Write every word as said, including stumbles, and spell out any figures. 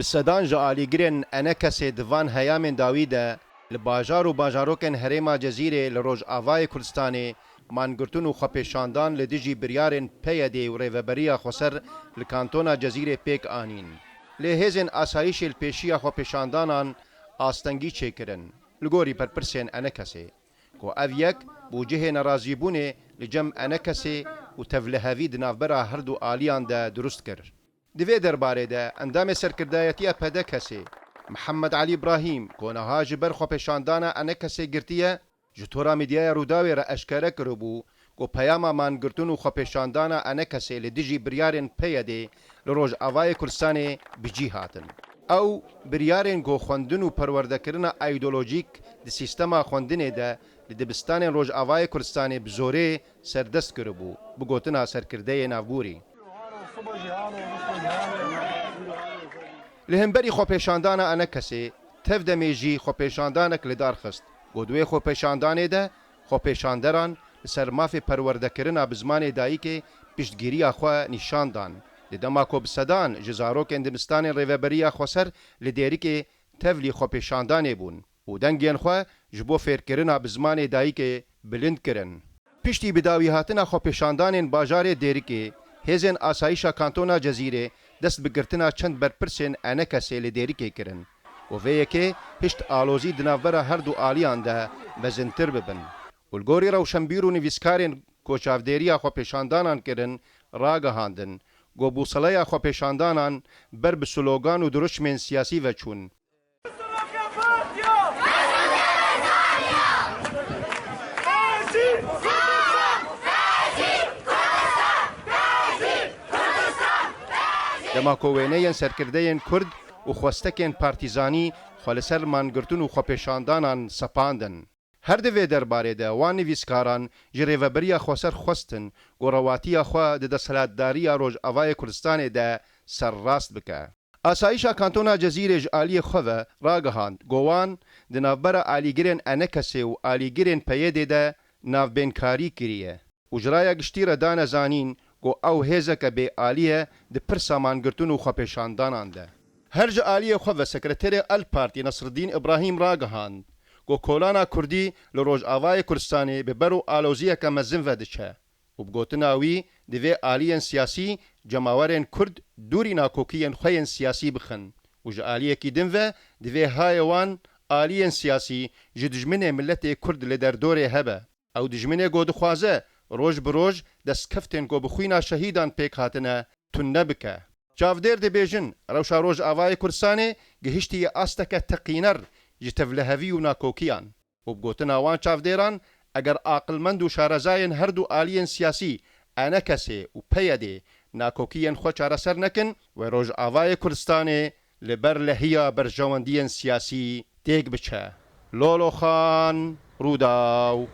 Bi sedan ji alîgirên ENKSê di van heyamên dawî de li bajar û bajarokên herêma Cezîrê li Rojavayê Kurdistanê mangirtin û xwepêşandan li dijî biryarên PYD'ê û Rêveberiya Xweser li Kantona Cezîrê pêk anîn. Lê hêzên asayîşê li pêşiya xwepêşandanan astengî çêkirin. Li gorî berpirsên ENKSê, ku ev yek bû cihê nerazîbûnê li cem ENKSê û tevlihevî di navbera her du aliyan de dirust kir. Di vê derbarê de endamê serkirdayetiya PDKSê, Mihemed Elî Îbrahîm, ku niha ji ber xwepêşandana ENKSê girtiye, ji tora medyaya Rûdawê re eşkere kiribû ku peyama mangirtin û xwepêşandana ENKSê li dijî biryarên PYD'ê li Rojavayê Kurdistanê bi cî hatin. Ew biryarên ku xwendin û perwerdekirina îdeolojîk di sîstema xwendinê de li dibistanên Rojavayê Kurdistanê bi zorê serdest kiribû, bi gotina serkirdeyê navborî. Li hemberî xwepêşandana ENKSê, TEV-DEMê jî xwepêşandanek li dar xist. Ku di wê xwepêşandanê de xwepêşanderan li ser mafê perwerdekirina bi zimanê dayikê piştgiriya xwe nîşan dan. Di dema ku bi sedan ji zarokên dibistanên Rêveberiya Xweser li Dêrikê tevlî xwepêşandanê bûn û dengên xwe ji bo fêrkirina bi zimanê dayikê bilind kirin. Piştî bidawîhatina xwepêşandanên bajarê Dêrikê, hêzên asayîşa Kantona Cezîrê dest bi girtina çend berpirsên ENKSê li Dêrikê kirin û vê yekê hişt alozî di navbera her du aliyan de mezintir bibin û li gorî rewşenbîr û nivîskarên ku çavdêriya xwepêşandanan kirin, ragihandin ku bûseleya xwepêşandanan ber bi slogan û dirûşmên siyasî ve çûn. Dema ku wêneyên serkirdeyên Kurd û xwestekên partîzanî xwe li ser mangirtin û xwepêşandanan sepandin. Her di vê derbarê de wan nivîskaran ji Rêveberiya Xweser xwestin ku rewatiya xwe di desthilatdariya Rojavayê Kurdistanê de serrast bike. Asayîşa Kantona Cezîrê ji aliyê xwe ve ragihand ku wan di navbera alîgirên ENKSê û alîgirên PYD'ê de navbênkarî kiriye û ji raya giştî re dane zanîn ku ew hêzeke bêalî ye di pirsa mangirtin û xwepêşandanan de. Her ji aliyê xwe ve sekreterê El Partî Nesreddîn Îbrahîm ragihand ku kolana Kurdî li Rojavayê Kurdistanê bi ber û aloziyeke mezin ve diçe û bi gotina wî divê aliyên siyasî cemawerên Kurd dûrî nakokiyên xwe yên siyasî bixin û ji aliyekî din ve divê hayê wan aliyên siyasî ji dijminê miletê Kurd li derdorê hebe. Ew dijminê ku dixwaze roj bi roj destkeftên ku bi xwîna şehîdan pêk hatine tune bike. Çavdêr dibêjin, rewşa Rojavayê Kurdistanê gihiştiye asteke teqîner ji tevlihevî û nakokiyan. Û bi gotina wan çavdêran, eger aqilmend û şarezayên her du aliyên siyasî, ENKSê û PYD'ê, nakokiyên xwe çareser nekin, wê Rojavayê Kurdistanê li ber lehiya berjewendiyên siyasî têk biçe. Lolo Xan, Rûdaw.